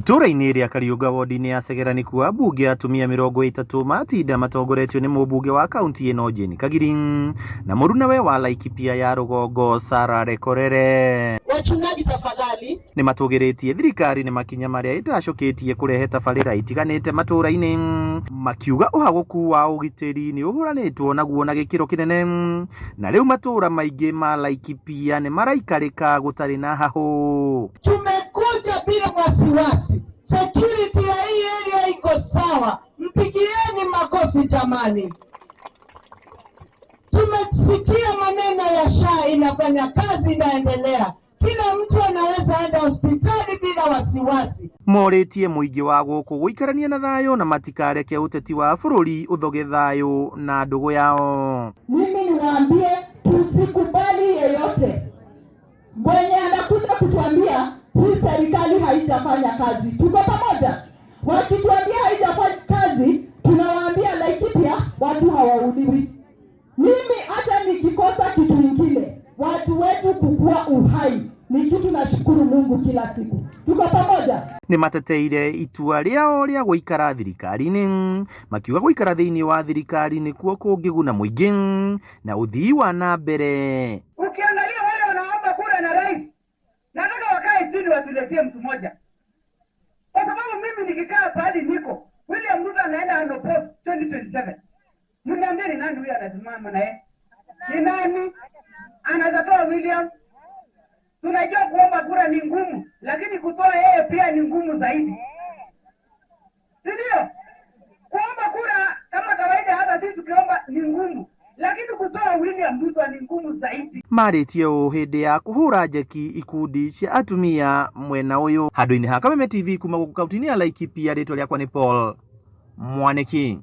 Itũũra-inĩ rĩa Kariũnga wodi-inĩ ya Segera nĩkuo ambunge atumia 30 matinda matongoretio nĩ mũmbunge wa kaunti ĩno Jane Kagiri na mũrunawe wa Laikipia ya rũgongo Sarah Lekorere. Wachungaji tafadhali. Nĩ matũgĩrĩtie thirikari nĩ makinya marĩa ĩtacũkĩtie kũrehe tabarĩra itiganĩte matũũra-inĩ, makiuga ũhagũku wa ũgitĩri nĩ ũhũranĩtwo naguo na gĩkĩro kĩnene na rĩu matũũra maingĩ ma Laikipia nĩ maraikarĩka gũtarĩ na hahũ. Tumekuja bila wasiwasi, security ya hii area iko sawa, mpigieni makofi jamani. Tumesikia maneno ya SHA inafanya kazi, inaendelea, kila mtu anaweza enda hospitali bila wasiwasi. Morĩtie mũingĩ wa gũkũ gũikarania na thayũ na matikareke ũteti wa bũrũri ũthoge thayũ na ndũgũ yao. Mimi niwaambie tusikubali yeyote mwenye anakuja kutuambia hii serikali haijafanya kazi. Tuko pamoja? Wakituambia haijafanya kazi, tunawaambia Laikipia watu hawauliwi. Mimi hata nikikosa kitu ingine, watu wetu kukua uhai ni kitu nashukuru Mungu kila siku. Tuko pamoja? Nĩ mateteire itua rĩao rĩa gũikara thirikari-inĩ, makiuga gũikara thĩinĩ wa thirikari nĩkuo kũngĩguna mũingĩ na ũthii wa na mbere. Ukiangalia wale wanaomba kura na rais, nataka wakae chini watuletee mtu mmoja, kwa sababu mimi nikikaa pahali niko, William Ruto anaenda unopposed 2027. Mniambie ni nani huyo anasimama na yeye? Ni nani anaweza toa William? Tunajua kuomba kura ni ngumu, lakini kutoa yeye pia ni ngumu zaidi, si ndio? Kuomba kura kama kawaida, hata sisi tukiomba ni ngumu, lakini kutoa William Ruto ni ngumu zaidi. Marĩtie ũũ hĩndĩ ya kũhũra njeki ikundi cia atumia mwena ũyũ. Handũ-inĩ ha Kameme TV kuma gũkũ kaunti-inĩ ya Laikipia, rĩtwa rĩakwa nĩ Paul Mwaniki.